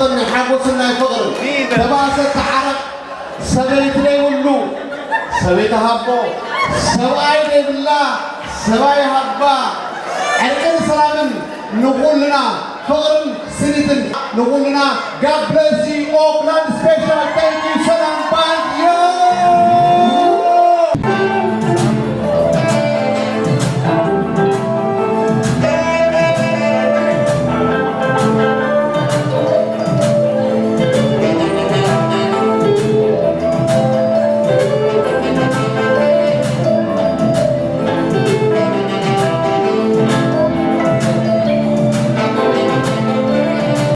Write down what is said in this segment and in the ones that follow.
ናይ ሓጎስን ናይ ፍቕርን። ተባሰ ተዓረቕ፣ ሰበይቲ ዘይብሉ ሰበይቲ ሃቦ፣ ሰብኣይ ዘይብላ ሰብኣይ ሃባ። ዕርቅን ሰላምን ንኹልና፣ ፍቕርን ስኒትን ንኹልና። God bless you, Oakland Special። Thank you፣ ሰላም ባንድ።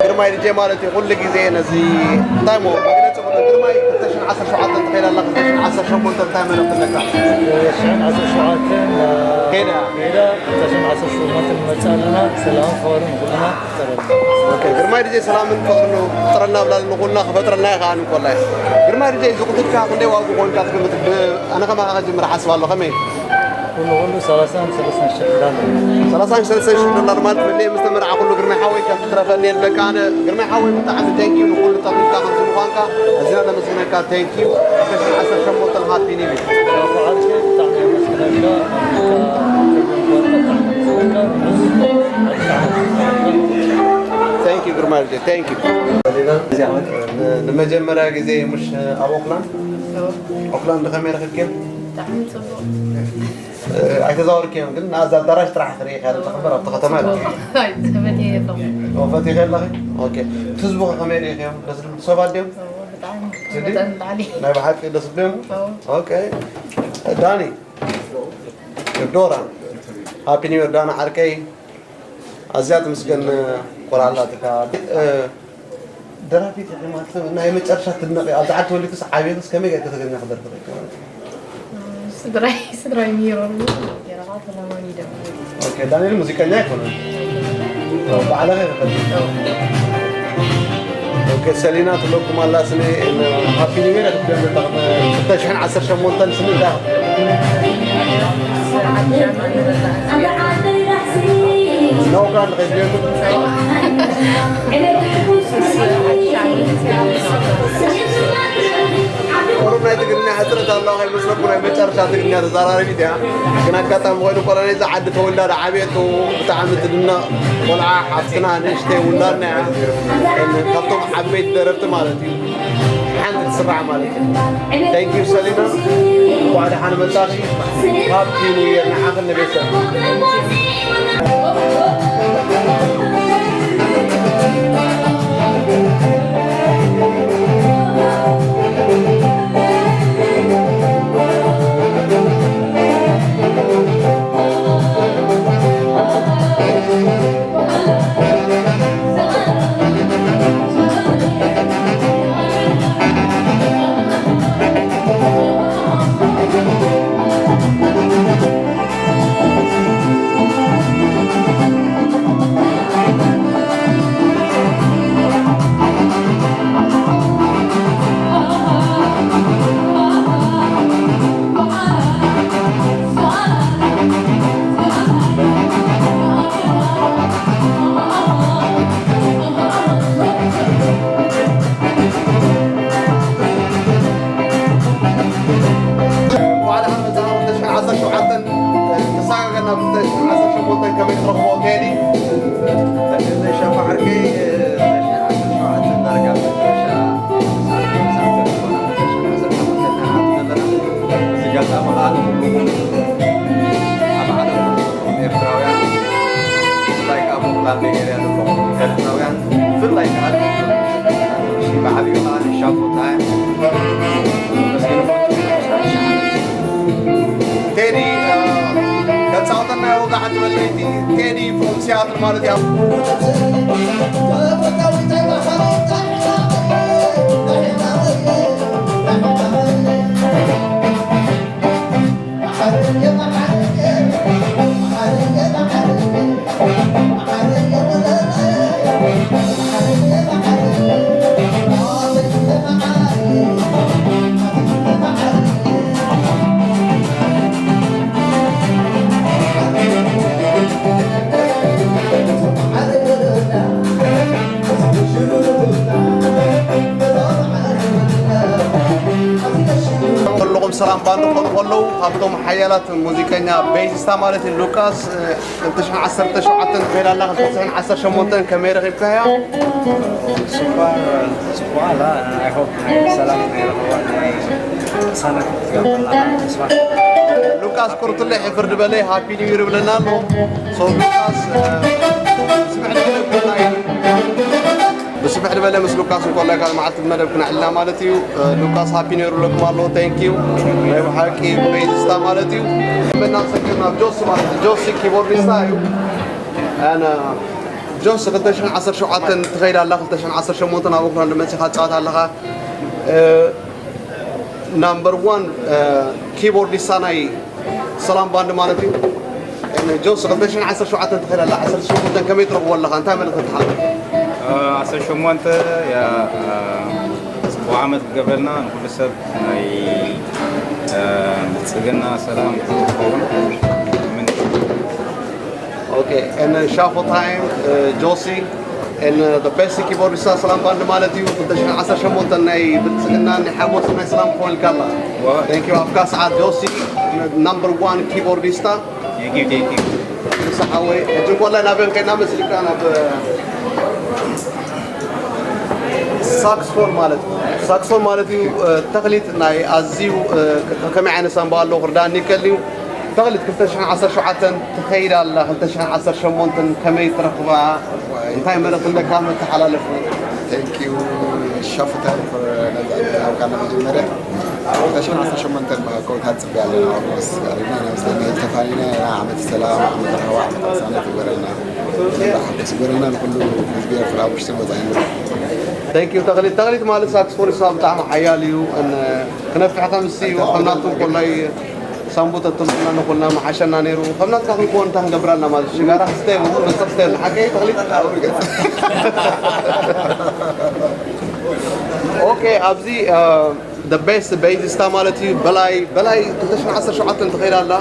ግርማይ ዲጄ ማለት እዩ። ኩሉ ግዜ ነዚ እንታይ እሞ መግለጺ ብሎ ግርማይ ክልተ ሽሕን ዓሰርተ ሸውዓተን ትኸይድ ኣላ፣ ክልተ ሽሕን ዓሰርተ ሸሞንተን እንታይ መልእኽቲ ኣለካ? ሽሕን ዓሰርተ ሸውዓተን ከይዳ። ከይዳ፣ ክልተ ሽሕን ዓሰርተ ሸሞንተን ንመጽእ ኣለና። ሰላም ፍቕርን ኩልና ይፍጠረልና። ኦኬ፣ ግርማይ ዲጄ ሰላምን ፍቕርን ፍጠረልና ብላል ንኹልና ክፈጥረልና እዩ ከኣ ንኮላይ። ግርማይ ዲጄ ዝቕትልካ ክንደይ ዋግኡ ኮንካ ትግምት? ብ-፣ ኣነ ከማኻ ከጅምር ሓስብ ኣሎ፣ ከመይ? ኩሉ ኩሉ ሰላሳን ሰለስተን ሽሕ ዳለር። ሰላሳን ሰለስተን ሽሕ ዶላር ማለት መለይ ምስ ተመርዓ ኩሉ ግርማይ ሓወይ ከም ትረፈኒ የልበካ። ኣነ ግርማይ ሓወይ ብጣዕሚ thank you ንኩሉ ተኽልካ ከምዚ ምዃንካ ኣዚና ነመስግነካ። Thank you። ዓሰርተ ሸሞንተ ሃፒ ኒው ይር። ሻፉ ዓርከይ ብጣዕሚ የመስግነካ። Thank you ግርማይ ዲጄ፣ thank you። ን-፣ ንመጀመርያ ግዜ ምሽ ኣብ ኦክላንድ? ኦክላንድ ከመይ ረኺብክዮ? ብጣዕሚ ጽቡቕ። እ፣ ኣይተዛወርክዮን ግን ናብዛ ኣዳራሽ ጥራሕ ክርኢ ኢኻ ተኸበር ኣብቲ ከተማ ኢኻ። ኣይ፣ ተፈትየ ኣለኹ። ኦ፣ ፈቲኸ ኣለኺ? ኦኬ። እቲ ህዝቡ ከ ከመይ ርኢኽዮም? ደስ ዝብሉ ሰባት ድዮም? ኦ፣ ብጣዕሚ ስዲ? መጠን ላዕሊ። ናይ ብሓቂ ደስ ዝብሉ እዮም? ኦ። ኦኬ። ዳኒ፣ ዶራ፣ ሃፒ ኒው ይር ዳና ዓርከይ። ኣዝያ ትምስገን ቆልዓ ኣላትካ። እ፣ ደራፊት ኢኺ ማለት ናይ መጨረሻ ትድነቂ፣ ኣብዚ ዓዲ ተወሊድክስ ዓብየክስ ከመይ ጌርኪ ትግርኛ ክደርፊ ኽኢልኪ ማለት እዩ? ስድራይ፣ ስድራይ ሚሮን፣ ጌራ ሰላማዊ ደም። ኦኬ፣ ዳንኤል ሙዚቀኛ ኣይኮነን። ባዕልኺ ኢኺ ኸዲ። ኦኬ፣ ሰሊና ትብለኩም ኣላ ስኒ፣ ሃፒ ኒው ይር ክትብሎም ዘለኹም፣ ክልተ ሽሕን ዓሰርተ ሸሞንተን ስኒ እንታይ ክትብሎም? ናብ ኦክላንድ ኸይድኩም? ቁሩብ ናይ ትግርኛ ሕጽረት ኣለዋ ከይመስለኩም፣ ናይ መጨረሻ ትግርኛ ተዛራረቢት እያ። ግን ኣጋጣሚ ኮይኑ ቆልዓ ናይዛ ዓዲ ተወልዳ ዝዓበየት ብጣዕሚ ትድነቕ ቆልዓ ሓፍትና ንእሽተይ ውላድና እያ። ካብቶም ዓበይቲ ደረፍቲ ማለት እዩ። ሓንቲ ትስራሕ ማለት እዩ። Thank you ሰሊና፣ እንኳዕ ደሓን መጻእኪ። ሃፒ ኒው ይር ንዓኽን ንቤተሰብ። ዋላ ዓሰርተ ሸውዓተ ንሳገና ብዘይ ዓሰርተ ሸሞንተ ከመይ ትረኽቦ ቴዲ? እዚ ሸፋ ዓርከይ፣ ዓሰርተ ሸውዓተ ዳርጋ መጨረሻ፣ እዚ ኣጋጣሚ ከዓ ንኹሉ ኣብ ዓለም ኤርትራውያን፣ ብፍላይ ከዓ ኣብ ኦክላንድ ኤርያ ዘለኹም ኤርትራውያን፣ ብፍላይ ከዓ ብዓብዩ ከዓ ንሻፎታ ቴዲ፣ እ፣ ከጻውተና ወጋሕ ዝበለይቲ ቴዲ from Seattle ማለት እዩ። ባንድ ክኾኑ ከለዉ ካብቶም ሓያላት ሙዚቀኛ ቤዚስታ ማለት እዩ። ሉቃስ፣ እ፣ ክልተ ሽሕን ዓሰርተ ሸውዓተን ትኸይድ ኣላ፣ ክልተ ሽሕን ዓሰርተ ሸሞንተን ከመይ ረኺብካያ? ስኳር ስኳር ኣላ። ኣይ ሆፕ ናይ ሰላም ናይ ረኸባ ናይ ቅሳነት ክትገብረላ ተስፋ። ሉቃስ ቁርትለ ሕፍር ድበለ ሃፒ ኒው ይር ብለና ኣሎ። ሶ ሉቃስ፣ እ፣ ስምሕ ድበለ ብለና እዩ። ብስፍሕ ዝበለ ምስ ሉካስ እንኮላይ ካልእ መዓልቲ ብመደብ ክነዕልና ማለት እዩ። ሉካስ ሃፒ ኒው ይር ኣለኩም ኣሎ። Thank you። ናይ ብሓቂ ቤዚስታ ማለት እዩ። መናሰክር ናብ ጆሲ ማለት እዩ። ጆሲ ኪቦርዲስታ እዩ። ኣነ ጆሲ ክልተ ሽሕን ዓሰርተ ሸውዓተን ትኸይድ ኣላ፣ ክልተ ሽሕን ዓሰርተ ሸሞንተን ኣብ ኦክላንድ መጺኻ ትጻወት ኣለኻ። ናምበር ዋን ኪቦርዲስታ ናይ ሰላም ባንድ ማለት እዩ። ጆስ ክልተ ሽሕን ዓሰርተ ሸውዓተን ትኽእል ኣላ። ዓሰርተ ሸሞንተ ከመይ ትረኽቦ ኣለኻ? እንታይ መልእኽቲ ትሓልፍ? ዓሰርተ ሸሞንተ ያ ጽቡቕ ዓመት ክገብረልና ንኩሉ ሰብ ናይ ብልጽግና ሰላም ክኸውን። Okay, and ሻፎ ታይም ጆሲ and the best ኪቦርዲስታ ሰላም ባንድ ማለት እዩ። ክልተ ሽሕን ዓሰርተ ሸሞንተ ናይ ብልጽግና ናይ ሓጎስ ናይ ሰላም ክኾንልካ ኣላ። Thank you። ኣብካ ሰዓት ጆሲ ናምበር ዋን ኪቦርዲስታ። Thank you, thank you። ንስሓወይ ሕጂ እንኮላይ ናበን ከይና መስልካ ናብ ሳክስፎን ማለት እዩ። ሳክስፎን ማለት እዩ። ተኽሊት ናይ ኣዝዩ ከመይ ዓይነት ሳምባ ኣለዎ ክርዳእኒ ይከል እዩ። ተኽሊት ክልተ ሽሕን ዓሰርተ ሸውዓተን ትኸይድ ኣላ። ክልተ ሽሕን ዓሰርተ ሸሞንተን ከመይ ትረኽባ? እንታይ መልእኽቲ ኣለካ መተሓላለፊ? Thank you። ሻፍታ ነዛ ዕድል ሃብካና መጀመርያ ክልተ ሽሕን ዓሰርተ ሸሞንተን ብሃከውታ ጽበያ ኣለና። ኦልሞስ ኣሪና ኢና መስለና ተፋኒና ኢና። ዓመት ሰላም፣ ዓመት ራህዋ፣ ዓመት ቅሳነት ይበረልና። ሓጎስ ይበረልና ንኩሉ ህዝቢ ኤርትራ ኣብ ውሽጥን ወጻኢን። Thank you ተኽሊት። ተኽሊት ማለት ሳክስፎኒስታ ብጣዕሚ ሓያል እዩ። ክነፍሕ ከምሲ ከምናቱ ኮላይ ሳምቡተት ተምፅና ንኮልና መሓሸና ነይሩ። ከምናትካ ክንኮን እንታይ ክንገብር ኣለና ማለት እዩ። ሽጋራ ክስተ የብሉ፣ መስተ ክስተ የብሉ። ሓቀይ ተኽሊት? ኦኬ፣ ኣብዚ the best ቤዚስታ ማለት እዩ። በላይ በላይ ክልተ ሽሕን ዓሰርተ ሸውዓተን ትኸይድ ኣላ።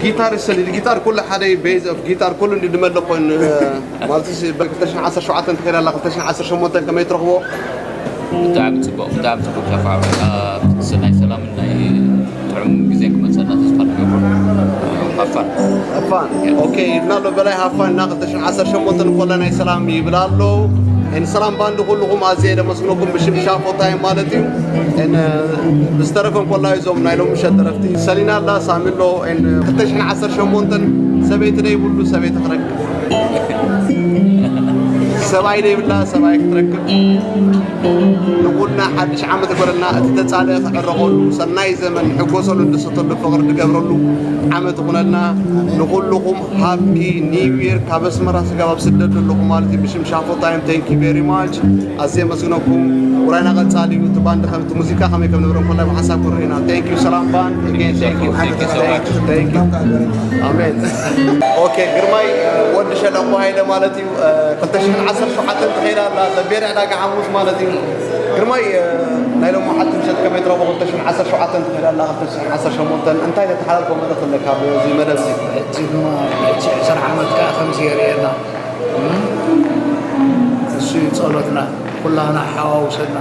ጊታር ይሰሊ ጊታር ኩሉ ሓደ ቤዝ ኦፍ ጊታር ኩሉ እንዲ ድመለ ኮይኑ ማለት እዩ። ክልተ ሽሕን ዓሰርተ ሸውዓተን ትኸይድ ኣላ። ክልተ ሽሕን ዓሰርተ ሸሞንተን ከመይ ትረኽቦ? ብጣዕሚ ጽቡቕ፣ ብጣዕሚ ጽቡቕ ሻፋ። ሰናይ ሰላምን ናይ ጥዑም ግዜ ክመጸና ተስፋ ንገብር። ሃፋን ሃፋን ኦኬ ይብና ኣሎ። በላይ ሃፋን እና ክልተ ሽሕን ዓሰርተ ሸሞንተን ኮለ ናይ ሰላም ይብል ኣሎ። እን ሰላም ባንድ ኩልኹም ኣዝየ ደመስግነኩም ብሽም ሻፎ ታይም ማለት እዩ። እን ብዝተረፈን ኮላ እዞም ናይ ሎሚ ምሸት ደረፍቲ ሰሊና ኣላ ሳሚ ኣሎ። እን ክልተ ሽሕን ዓሰርተ ሸሞንተን ሰበይቲ ደይብሉ ሰበይቲ ክረክብ ሰብኣይ ዘይብላ ሰብኣይ ክትረክብ ንኹልና ሓድሽ ዓመት ይግበረልና። እቲ ተጻልአ ክዕረቐሉ ሰናይ ዘመን ሕጎሰሉ እንድሰተሉ ፍቕሪ ዝገብረሉ ዓመት ይኹነልና። ንኹልኹም ሃፒ ኒው ይር ካብ ኣስመራ ስጋብ ኣብ ስደት ዘለኹም ማለት እዩ። ብሽም ሻፎ ታይም thank you very much ኣዝየ መስግነኩም። ውራይና ቀጻሊ እዩ። እቲ ባንድ ከም እቲ ሙዚቃ ከመይ ከም ንብረ ኮላይ ብሓሳብ ክርኢ ኢና። Thank you ሰላም ባንድ again thank you። Thank you so much። Thank you። ኣሜን። ኦኬ ግርማይ ወዲ ሸለቆ ሃይለ ማለት እዩ። ክልተ ሽሕን ዓሰርተ ሸውዓተን ትኸይድ ኣላ ዘቤር ዕዳጋ ሓሙስ ማለት እዩ። ግርማይ ናይ ሎም መዓልቲ ምሸት ከመይ ትረኽቦ? ክልተ ሽሕን ዓሰርተ ሸውዓተን ትኸይድ ኣላ። ክልተ ሽሕን ዓሰርተ ሸሞንተን እንታይ ተተሓላልፎ መልእኽቲ ኣለካ ኣብዚ መደብ እዚ? ሕጂ ድማ ሕጂ ዕስራ ዓመት ከዓ ከምዚ የርእየና። እሱ እዩ ጸሎትና። ኩላህና ሓዋውሰና።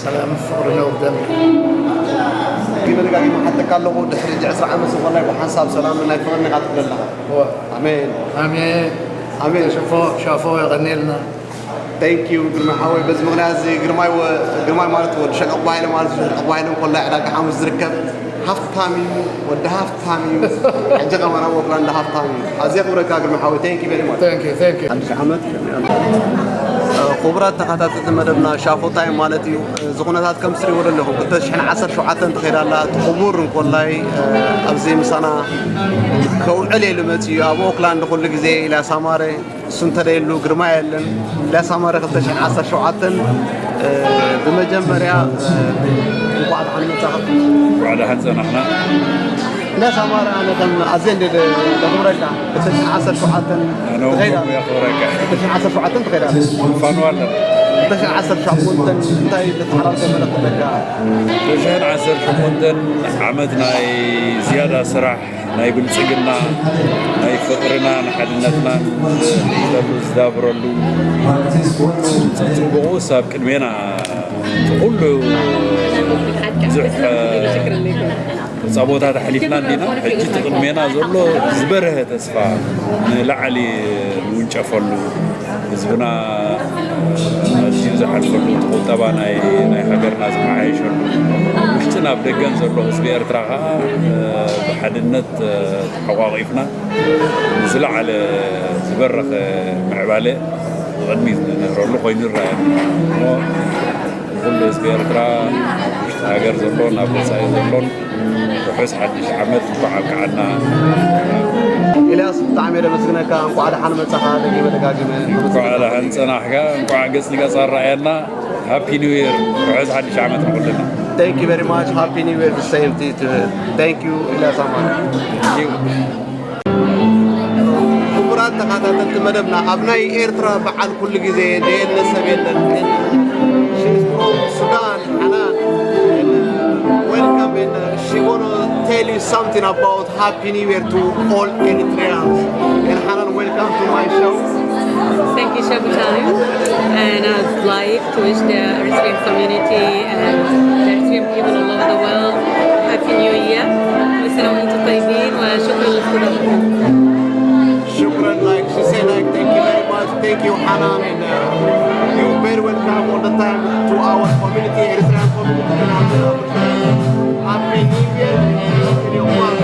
ሰላም ፍቕሪ ነውርደን። መደጋጊማ ሓተካ ኣለኹ ድሕሪ ሕጂ ዕስራ ዓመት ዝኾንና ብሓንሳብ ሰላም ናይ ፍቕሪ ኒኻ ትብለና። ኣሜን። ኣሜን። ኣሜን። ሸፎ ሸፎ የቐኔልና። Thank you ግርማይ ሓወይ። በዚ ምኽንያት እዚ ግርማይ ወ- ግርማይ ማለት ወዲ ሸለቆ ባይለ ማለት ሸለቆ ባይለ እንኮላ ዕዳጋ ሓሙስ ዝርከብ ሃፍታም እዩ። ወዲ ሃፍታም እዩ። ሕጂ ከማና ወክላ እንዳ ሃፍታም እዩ። ኣዝየ ክብረካ ግርማይ ሓወይ። Thank you very much። Thank you, thank you። ሓድሽ ዓመት ክቡራት ተኸታተልቲ መደብና ሻፎ ታይም ማለት እዩ። እዚ ኩነታት ከም ትሪእዎ ዘለኹም ክልተ ሽሕን ዓሰርተ ሸውዓተን ትኸይድ ኣላ። እቲ ክቡር እንኮላይ ኣብዚ ምሳና ከውዕል ኢሉ መፂኡ ኣብ ኦክላንድ ኩሉ ግዜ ኢልያስ ኣማረ እሱ እንተደየሉ ግርማ የለን። ኢልያስ ኣማረ ክልተ ሽሕን ዓሰርተ ሸውዓተን ብመጀመርያ እንኳዕ ደሓን መፃኻ። እንኳዕ ደሓን ፀናሕና። ኢልያስ ኣማረ ኣነ ከም ኣዝየ እንደ ደኽብረካ ክልተ ሽሕን ዓሰርተ ሸውዓተን ኣነ እውን ትኸይዳ ከምኡ የኽብረካ። ክልተ ሽሕን ዓሰርተ ሸውዓተን ትኸይዳ ፋኑ ኣለና። ክልተ ሽሕን ዓሰርተ ሸሞንተን እንታይ ተተሓላልፎ መልእኽቲ ኣለካ? ክልተ ሽሕን ዓሰርተ ሸሞንተን ዓመት ናይ ዝያዳ ስራሕ ናይ ብልጽግና ናይ ፍቕርና ንሓድነትና ንሕተሉ ዝዳብረሉ ኩሉ ጽቡቑ ሳብ ቅድሜና ኩሉ ብዙሕ ጸቦታት ኣሕሊፍና እንዲና። ሕጂ ትቕድሜና ዘሎ ዝበረሀ ተስፋ ንላዕሊ ንውንጨፈሉ፣ ህዝብና ኣዝዩ ዝሓልፈሉ፣ እቲ ቁጠባ ናይ ናይ ሃገርና ዝመሓየሸሉ፣ ውሽጥን ኣብ ደገን ዘሎ ህዝቢ ኤርትራ ከኣ ብሓድነት ተሓቋቒፍና ንዝለዓለ ዝበረኸ ምዕባለ ንቕድሚት ንነህረሉ ኮይኑ ይረኣየኒ። እሞ ንኹሉ ህዝቢ ኤርትራ፣ ውሽጢ ሃገር ዘሎን ኣብ ወጻኢ ዘሎን፣ ርሑስ ሓድሽ ዓመት፣ እንኳዕ ኣብቅዓና። ኤልያስ፣ ብጣዕሚ እየ ደመስግነካ። እንኳዕ ደሓን መጻኻ። ደጊመ ደጋጊመ እንኳዕ ደሓን ጸናሕካ፣ እንኳዕ ገጽ ንገጽ ኣረኣየና። ሃፒ ኒው ይር፣ ርሑስ ሓድሽ ዓመት ንኹልና። Thank you very much. Happy New Year, the same to you. Thank you, ኢልያስ ኣማን። ክቡራት ተኸታተልቲ መደብና፣ ኣብ ናይ ኤርትራ በዓል ኩሉ ግዜ ደየለ ሰብ የለን። She's from Sudan, Hanan. And, uh, welcome, and, uh, she gonna tell you something about Happy New Year to all Eritreans. And Hanan, welcome to my show. Thank you, Shabu Talim. And I'd like to wish the Eritrean community and the Eritrean people all over the world Happy New Year. كل سنة وأنتم طيبين وشكرا لاستضافتنا. شكرا, like she said, like, thank you very much. Thank you, Hanan, and, uh, you're very welcome all the time to our community, Eritrean community. Happy New Year. Happy New Year.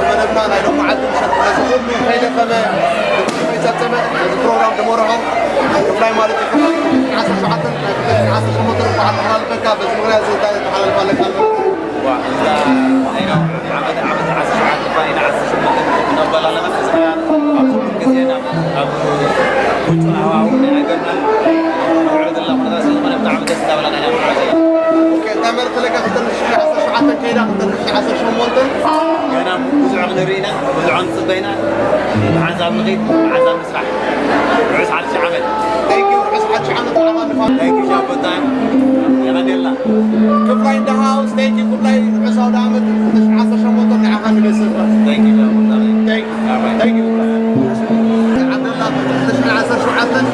መደብና ናይ ሎማዓንቲ ምሸት ነዚ ኩሉ ከይደኸመ ከይጸብጸበ ነዚ ፕሮግራም ዝመርሖ ክፍላይ ማለት እዩ። ክፍላይ ዓሰርተ ሸውዓተ ናይ ክልተ ሺሕ ዓሰርተ ሸሞንተ እንኳዕ ተሓላልፈካ። በዚ ምኽንያት እዚ እንታይ ተሓላልፍ ኣለካ ኣሎ? እዛ ናይ ሎሚ ዓመት ዓመት ዓሰርተ ሸውዓተ እኳ ኢና ዓሰርተ ሸሞንተ ነባል ኣለና። እዚ ከኣ ኣብ ኩሉ ግዜ ናብ ኣብ ውጩን ሃዋህውን ናይ ሃገርናን ንውዕል ዘለና ኩነታት ስለ ዝኾነ ብጣዕሚ ደስ እናበለና ኢና ንውዕል ዘለና። ኦኬ፣ እንታይ ማለት ኣለካ? ክልተ ሺሕ ዓሰርተ ሸውዓተ ከይዳ ክልተ ሺሕ ዓሰርተ ሸሞንተ ገና ብዙሕ ክንርኢ ኢና፣ ብዙሕ ክንጽበ ኢና። ብሓንሳብ ንኸይድ፣ ብሓንሳብ ንስራሕ። ርሑስ ሓድሽ ዓመት። Thank you፣ ርሑስ ሓድሽ ዓመት ንዓኻ ንፋ-። Thank you ሻቦታይ። የቐንየልና። ክፍላይ in the house፣ thank you ክፍላይ፣ ርሑስ ኣውደ ዓመት ክልተ ሺሕ ዓሰርተ ሸሞንተ ንዓኻ ንቤተሰብካ። Thank you ሻቦታይ። Thank you። ዓብደላ ክልተ ሽሕን ዓሰርተ ሸውዓተን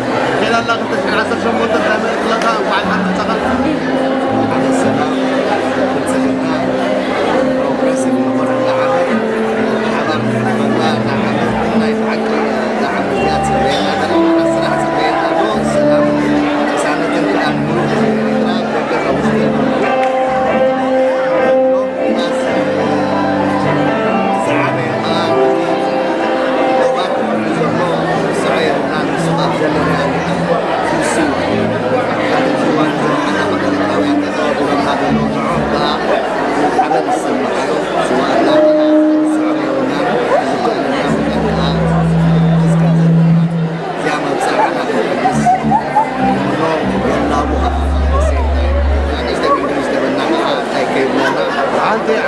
ሄላላ ክልተ ሽሕን ዓሰርተ ሸሞንተን እንታይ መልእኽቲ ኣለካ? እንኳዕ ደሓን መጻኻ። ዓመት ሰላም፣ ብልጽግና፣ ፕሮግረሲቭ ዝኾነ ዓመት፣ ሓባር ንሕደገላ፣ እዛ ዓመት ናይ ብሓቂ፣ እዛ ዓመት እዚኣ ትጽበየና ዘላ፣ ስራሕ ትጽበየና ኣሎ፣ ሰላም፣ ቅሳነትን ከኣ ንምሉእ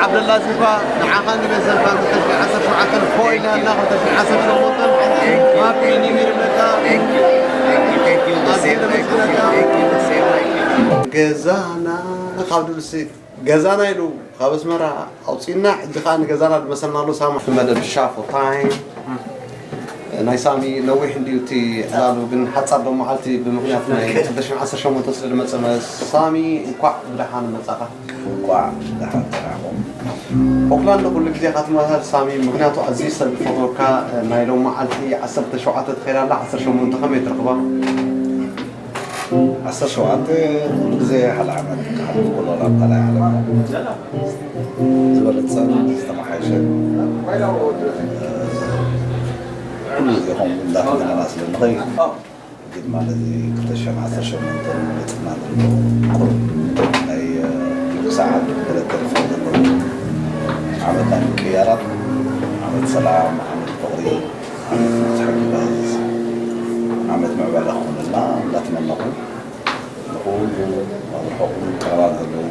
ዓብደላ ሲልቫ፣ ንዓኻ ንቤተሰብካ ክልተ ሺሕ ዓሰርተ ሸውዓተ ኮይና እና ክልተ ሺሕ ዓሰርተ ሸሞንተ ሃፒ ኒው ይር ይብለካ። ኣዝየ ነመስግነካ። ገዛና ካብ ድብሲ ገዛና ኢሉ ካብ ኣስመራ ኣውፂና፣ ሕጂ ከዓ ንገዛና ድመሰልና ኣሎ። ሳማ መደብ ሻፎ ታይም ናይ ሳሚ ነዊሕ እንድዩ እቲ ዕላሉ፣ ግን ሓጻር ዶ መዓልቲ ብምኽንያት ናይ ክልተ ሽሕን ዓሰርተ ሸሞንተ ስለ ዝመጸ፣ ሳሚ እንኳዕ ብደሓን መጻኻ። እንኳዕ ደሓን ተራኹም። ኦክላንድ ኩሉ ግዜ ኢኻ ትመሳሰል ሳሚ፣ ምኽንያቱ ኣዝዩ ሰብ ዝፈትወካ። ናይ ሎም መዓልቲ ዓሰርተ ሸውዓተ ትኸይድ ኣላ፣ ዓሰርተ ሸሞንተ ከመይ ትረኽባ? ዓሰርተ ሸውዓተ ኩሉ ግዜ ሓደ ዓመት ክሓልፍ ከሎ ናብ ካልኣይ ዓለም ዝበለጸን ዝተመሓየሸን፣ እ፣ ኩሉ ግዜ ከምኡ እንዳተመነና ስለ ንኸይድ፣ ግድ ማለት እዚ ክልተ ሽሕን ዓሰርተ ሸሞንተን መጽና ዘሎ ቁሩብ ናይ፣ እ፣ ሰዓት ገለ ተሪፎ ዘለዉ ዓመት ናይ ምቅያራት፣ ዓመት ሰላም፣ ዓመት ፍቕሪ፣ ዓመት ምብዝሓ ግብረ ህዝቢ፣ ዓመት ምዕባለ ክኾነልና እንዳተመነኹ፣ ንኹሉ ኣብ ርሑቕን ቀረባን ዘለዉ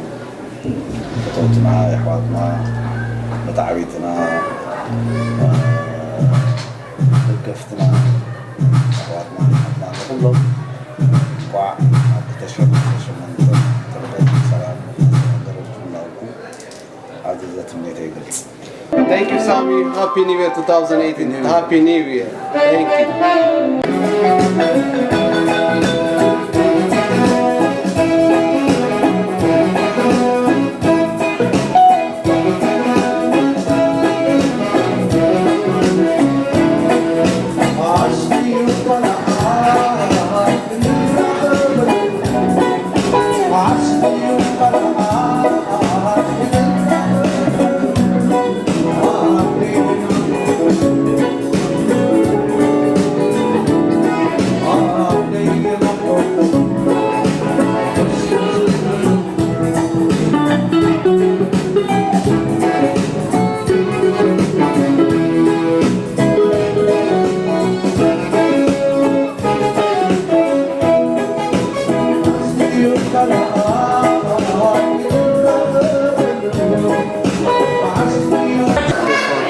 ፈተውትና፣ የሕዋትና፣ መተዓቢትና፣ ደገፍትና፣ ኣሕዋትና፣ ኣሓትና፣ ንኹሎም እንኳዕ ኣብ ክልተ ሽሕን ዓሰርተ ሸሞንተ ተረፈ ሰላም፣ ሰላም፣ ሰላም፣ ሰላም፣ ኣዘዘ ትምኔተይ ይገልጽ። Thank you, Sami. Happy New Year two thousand eighteen. Happy New Year. Thank you.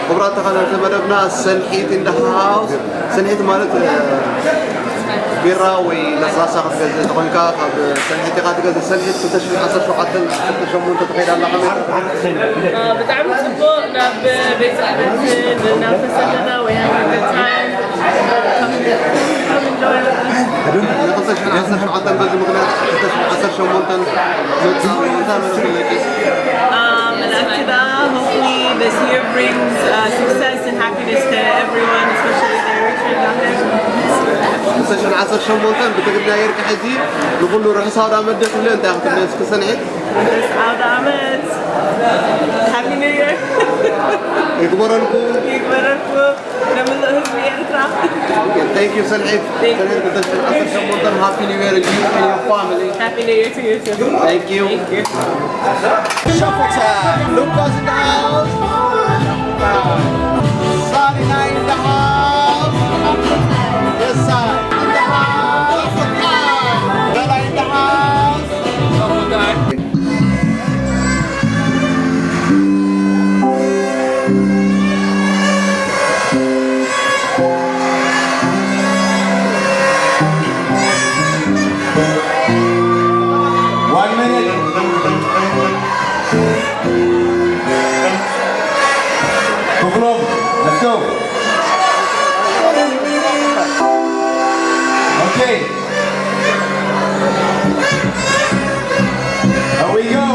ክቡራት ተኸታተልቲ መደብና፣ ሰንሒት ኢን ዘ ሃውስ። ሰንሒት ማለት፣ እ፣ ቢራ ወይ ለስላሳ ክትገዝእ እንተኾይንካ፣ ካብ ሰንሒት ኢኻ ትገዝእ። ሰንሒት ክልተ ሽሕን ዓሰርተ ሸውዓተን ዓሰርተ ሸሞንተ ትኸይድ ኣላ። ከመይ? አ፣ ብጣዕሚ ጽቡቕ። ናብ ቤት ጽሕፈት እናፈሰሰና ወይ have a good time። ንክልተ ሽሕን ዓሰርተ ሸውዓተን በዚ ምኽንያት ክልተ ሽሕን ዓሰርተ ሸሞንተን መጻኢ እንታይ መልእኽቲ ኣለኪ? አ፣ መልእኽቲ ደኣ፣ hopefully this year brings, uh, success and happiness to everyone, especially the Eritrean doctors. ክልተ ሽሕን ዓሰርተ ሸሞንተን ብትግርኛ ጌርካ ሕጂ ንኹሉ ርሑስ ኣውደ ዓመት ዶ ትብሊ? እንታይ ክትብሊ እስኪ ሰንሒት? ርሑስ ኣውደ ዓመት። Happy New Year። ይግበረልኩም። ይግበረልኩም። ንመላእ ህዝቢ ኤርትራ። Okay, thank you ሰንሒት። Thank you። ሰንሒት ክልተ ሽሕን ዓሰርተ ሸሞንተን፣ Happy New Year to you and your family. Happy New Year to you too. Thank you. Thank you. Shuffle time. Lucas in the house. Sani in the house. Yes, sir. In the house. Bella in the house. One minute. Kukulum, let's go. Okay. Here we go.